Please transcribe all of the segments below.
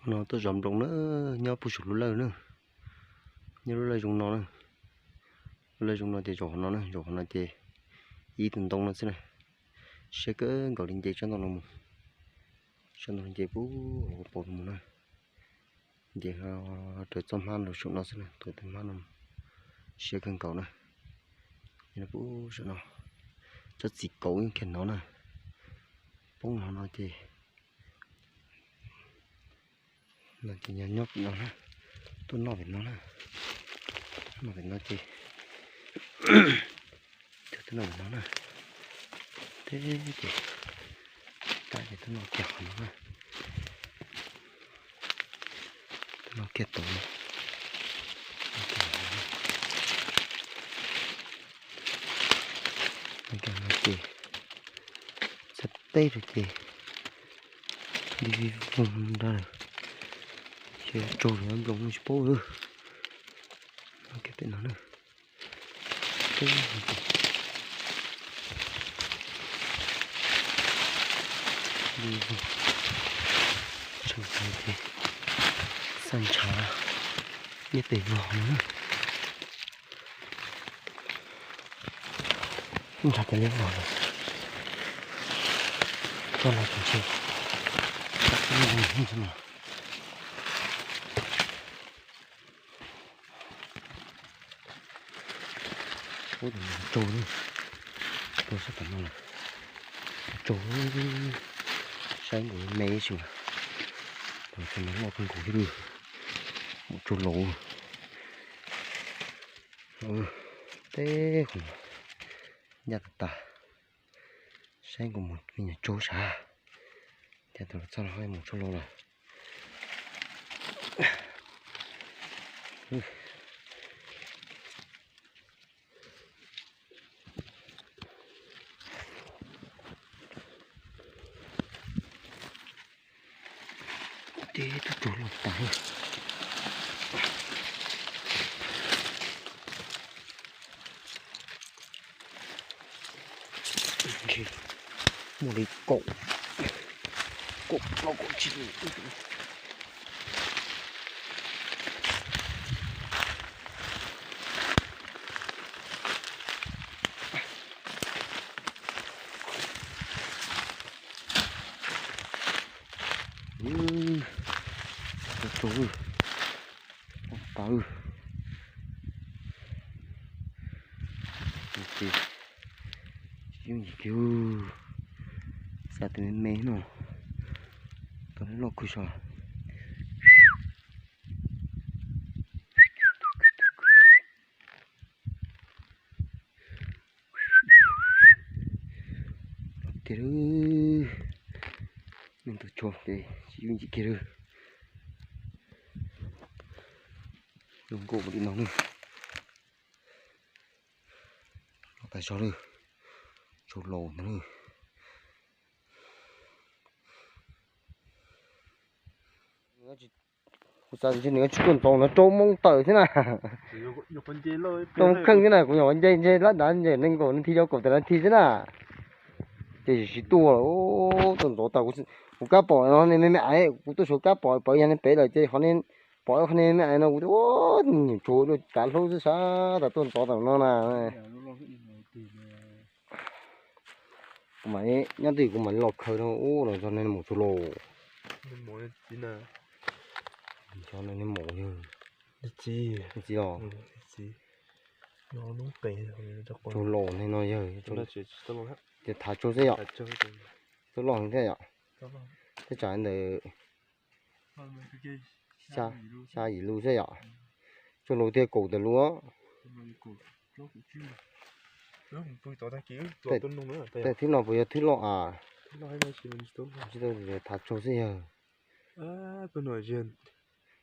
No tuaj zov nploos na, nyob puag saum lub lawj na, nyob lub lawj zoo no na. Lub lawj zoo no ces zaum qhov no na, zaum qhov no ces ib tug ntoo no xwb na. Siab kawg nkaus li, nce tsob ntoo no mus, tsob ntoo no nce puag hauv paus no mus na. Nce raws txoj hmab no saum no xwb na, tuav tus hmab no mus, siab kawg nkaus na. Puag saum no, tsob txiv kauv yeej kiag no na, poob no no ces no ces nyob pem no na, tuaj noj pem no na, noj pem no ces, tuaj noj pem no na, teb ces, tab ces tuaj noj kiag qhov no na, tuaj noj kiag tod, noj kiag no ces, txog teb rau ces, li vij voog nrag lawm, ces raug li nploos tsis paub lawm. Noj kiag pem no na. Tshee tag ces xaj ntshav nyob pem vog no na. Ntshav cov liab vog no, txoj no tseem tshe, ub, raug, raug sab tom no lawm, raug, saib nkaus me me ib si mas, raug no loj kawg nkaus thiab, mus raug laus, teb qhov ncaj tas tas, saib nkaus mus me nyuam raug sav, cas tus txoj no mus raug laus lawm. Teb tub raug loj tas. Muaj li kaum, kaum plaub kaum tsib. Tau, tau, tau. Tsis yooj yim kiag, xav tias me me no, tau loj kawg sav. Tiag, me ntug tsho ces tsis yooj yim kiag li. Zoo nkauj li no ne. Los tas zog lawm, tsaug laus ntag lawm. Kuv xav tias nws tsis tuaj ntxov no rau moo tawm thiab na. Rau moo kheej thiab na, kuv nyuam qhuav nce nce lab dav nce nees nkaum nas this, yog kaum tawm nas this xwb na. Ces tsis tuaj, tuaj ntxov tas. Kuv kab pom no ne me me aiv, kuv tuaj saum kab pom pawv yog ne pem lawm ces qhov ne pom qhov ne me aiv no kuv ua nyuam tsuag dua kav hlub xwb sas tas tuaj ntxov tas no na. Kuv mam nyob twj ywm kuv mam los khaws no ub los txog ne mus tsuag los. Tsuag los ne no yawg, tsuag los ne no yawg, ces thav tsuag xwb yom. Tsuag loj heev thiab yom. Tej tsam ntawm xya yim lus xwb yom. Tsuag lus tiag kaum tawm lus. Tej thwb no puas yog thwb loj as? Tsis tau, thav tsuag xwb yawg. Tsuag noj xwb yawg.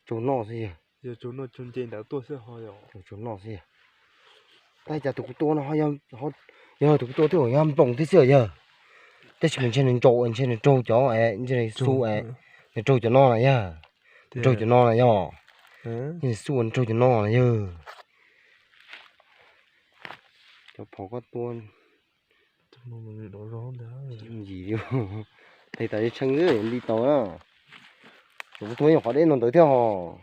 Tsuag noj xwb yawg. Tab cas tus kuv tua no, yog tus kuv tua twb yog nploos thiab xwb yawg. Tab sis mas ntshe nws ntsaum, ntshe nws raug cov, ntshe nws xu, nws raug cov no na yawg. Nws raug cov no na yog. Ntshe nws xu nws raug cov no na yawg. Cov phom koj tua. Tsis yooj yim li. Hais tas tshee xwb li tau na. Kuv tua nyuam qhov deb no ntawd thiab hos.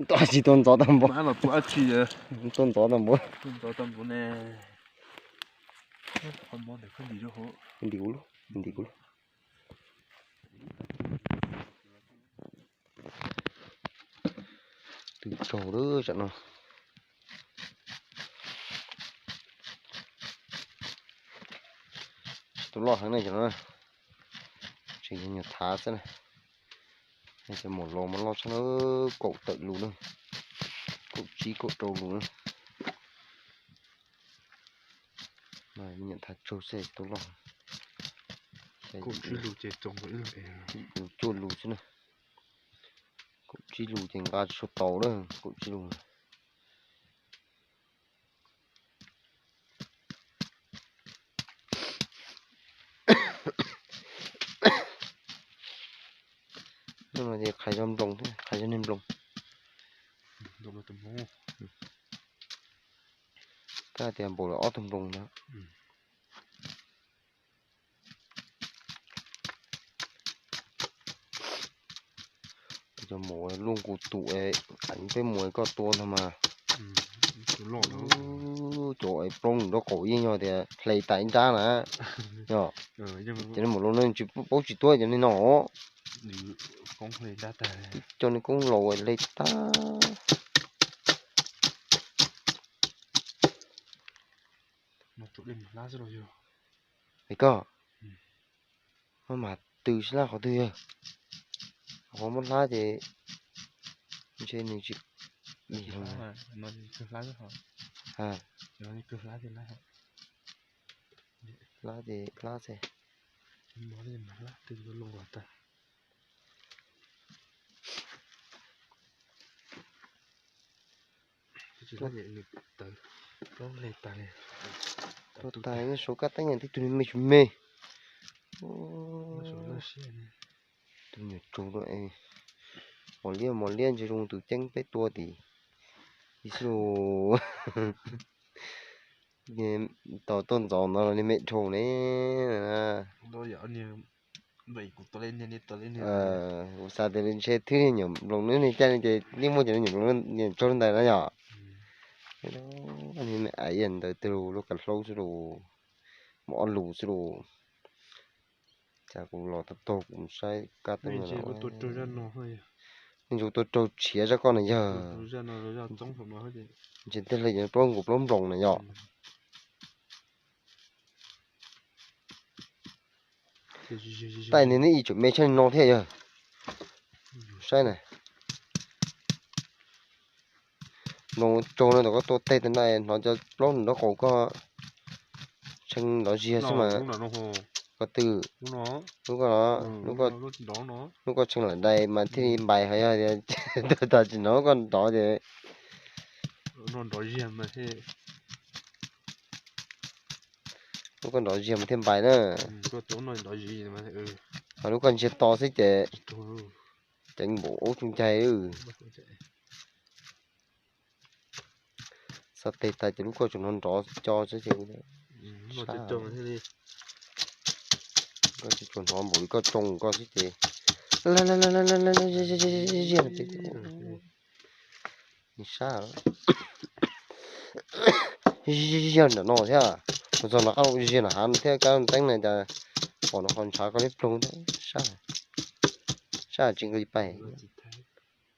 Tua tsis tua ntxov tag npaum. Tua ntxov tag npaum. Ntim kuv lub, ntim kuv lub. Twb tsaug lawm tsam no. Tsis tau loj heev ne, tseem yog nyuam thav xwb na. Cov maum laus mas loj tshaj na, kaum tawm lus na, kaum tsib kaum rau lus na. Nyuam thav tsaug xwb tsis tau loj. Cuaj lus xwb na. Kaum tsib lus ces nqa tsis tshua tau na, kaum tsib lus. Hnub no ces qhia zog nploos thiab, qhia zog niag nploos. Kab tias npaum li ob tug nploos na. Cov maum luaj nkaus tus, peb mus koj tua ntag mas. Cov plaub nws nraub qaum yeej yog tias hle tas ib nrab na. Yog cov maum laus no tsis paub tsis tuab cov neeg no. Cov neeg koob laus hle tag. Es koj, koj mam tw sib laj qhov twg yog? Qhov muab hlab ces ntshe nws tsis, hlab ces hlab xwb. Tua tas, suav kab teeb tib tug me tsis me. Tus nyuam tsuag, mos liab mos liab ntshe zoo tus ceeb peb tua tim ib xwb. Tos tuaj ntxov no los niag me dhau ne. Kuv xav tias ntshe twb niag nyuam nploos nws niag caj ces yeej muaj cov nyuam nploos tsaug ntawd na yom. Niag me aiv ntawd twg lub kav hlaub xwb los, muaj ob lus xwb los. Cas kuv los tau tog kuv saib kab teeb no. Nej ntsuv tua raug tshiav zaj koj na yog. Ntshe tej hle cov plaub nkaus plaub nploos na yom. Taij ne, neb ib tsoom me tshaj li no thiab yog. Saib na. Nploos tsaug no tom koj tua teg tag nrho hnov cov plaub nraub qaum koj tshee nrov ziag xwb mas. Koj twg? Lub koj, lub koj tshee lam dais mas thiaj li npais, hos yog tias tua tag tsis hnov koj nrov ces lub koj nrov ziag mas thiaj npais na. Ho lub koj ntsiag to xwb ces ceev npaum ub tsuj ncaig. Xa teg tas ces lub koj tsuas hnov nrov co xwb ces, koj tsuas hnov npaum li koj tsoo koj xwb ces, ziag, ziag nram no thiab. Mus txog nram qab los ziag nram hav no thiab kab teeb na cas pom no qhov ntshav koj liab ploog thiab. Sab tsis nqis pais,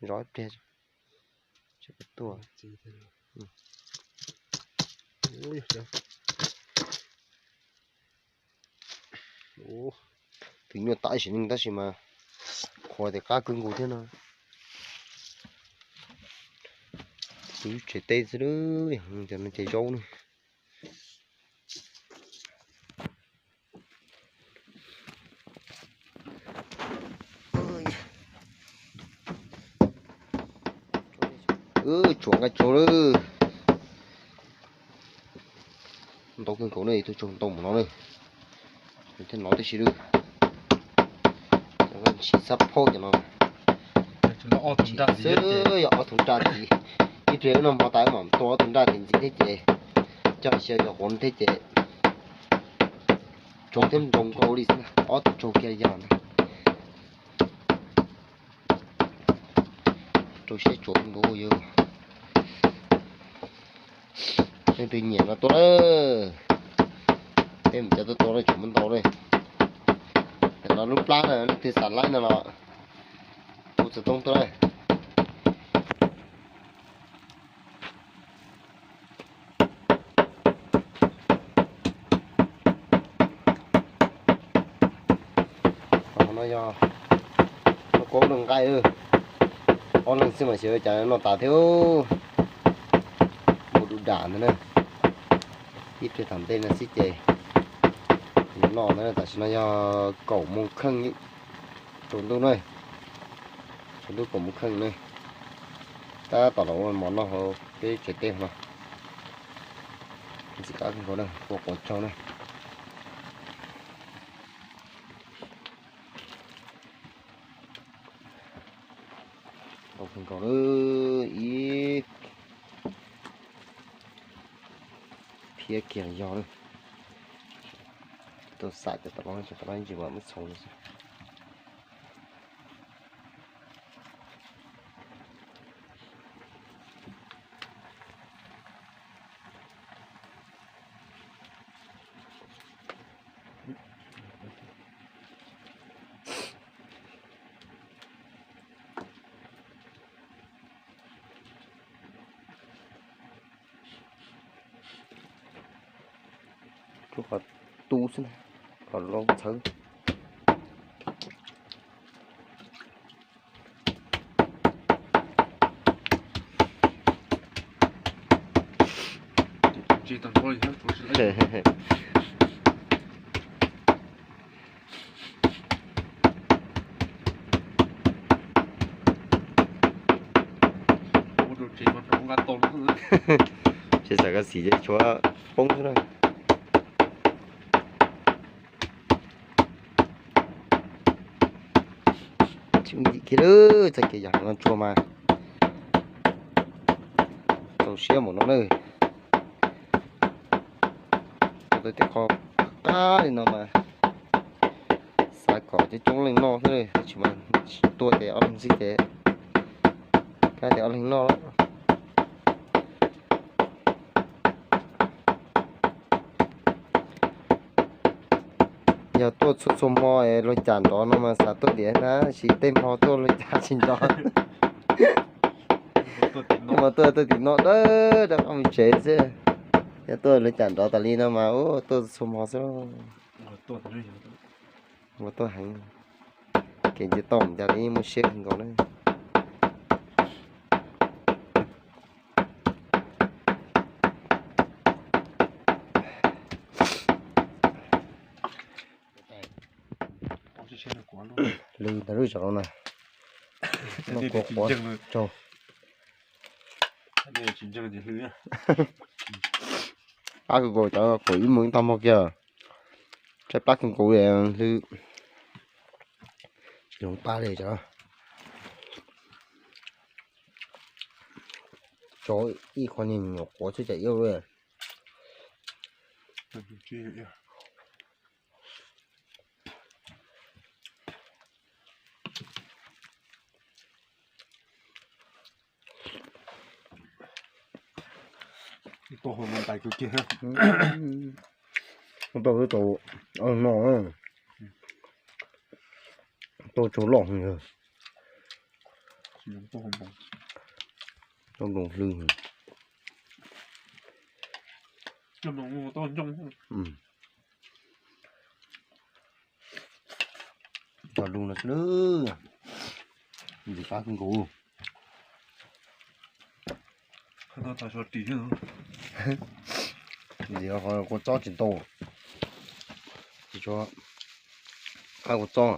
zov ib pliag. Tuaj. Twb nyuaj tas sim neej tab sis mas qhuav tias qab kawg nkaus thiab no. Twb tsev teb xwb, cov no ces zaub ne. Tsuav nqaij tsaug lawm. Ntau kawg nkaus ne, ib tug tsaug ntau mus no ne. Thiab no tib si lawm. Ntsim xab phaub cov no. Xwb yog ob tug nraj tid. Ib pliag wb noj hmo tas wb mam tua ob tug nraj tid ntxiv thiab ces, coj xyaw cov quav thiab ces. Tsaug thiab nroo nkauj li xwb na, ob tug tsaug kiag yam ntag. Rau siab tsuav nkaus yog. Leej twg nyiam no tuaj na. Peb mus cov tuaj tuaj no tseem muaj ntau ne. Tam no lub plab na, leej twg xav laib no los hu xov tooj tuaj na. Qhov no yog noj kuab noj nqaij, ob leeg xwb mas xyov cas noj tas thiab. Mus du dam ntawd na, ib pliag tom ntej no xwb ces yuav noj ntawd. Tam sim no yog kaum moos kheej tsaus ntuj na, tsaus ntuj kaum moos kheej na. Tab tom los ua mov noj hauv peb tsev teb no. Ntxim qab kawg nkaus na, ua quav tsaug na. Ntau kawg nkaus lawm, ib phiab kiag yog lawm. Tuaj xam cov tas lab, cov tas lab ntsis mam muab txhoov xwb. Rub qhov tu xwb na, qhov loo txhawv. Tsis xav koj xim ces tshuav poob xwb na. Tsis yim kiag lawm, txoj kev yam no tsuag mas txaus siab npaum no na. Tau tej qho qab li no mas xav kom coob coob leej noj xwb, tab sis mas tuaj ces ob leeg xwb ces kab tias ob leeg noj. Yog tuaj txhua txhua hmo luag cam nrov no mas xav tuaj diam na, sis tej hmo tuaj luag cam tsis nrov. Mas tuaj tuaj tim no dawb dawb qab mus tsev xwb. Yog tuaj luag cam nrov tas li no mas ua tuaj txhua hmo xwb. Ua tuaj heev. Kev nce toj mus cas li muaj siab kawg nkaus na. Lwg ntawd lub zos no na. Noj kuav quav tsaug. Pab kawg nkaus cov kaum ib moos ib tag hmo kiag. Tshaib plab kawg nkaus li, hlwb tsis zoo pab li cov. Tso ib qho niag me nyuam quav xwb cas ib li. Tau wb tau ob leeg noj, tau tsaug loj heev. Tau npoo hlwb. Cov lus no xwb, ntxim qab kawg nkaus. Ntxim qhov kua txob tsis ntau, tsis tshua qab kua txob.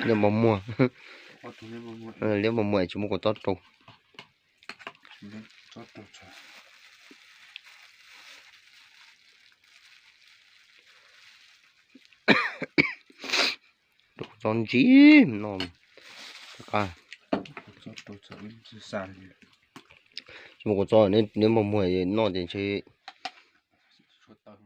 Liab mos muag, liab mos muag tsis muaj kua txob rau. Rau kua txob ntsib no, qa, Tsis muaj kua txob, neb muag muag noj ces ntshe tshuav tawv.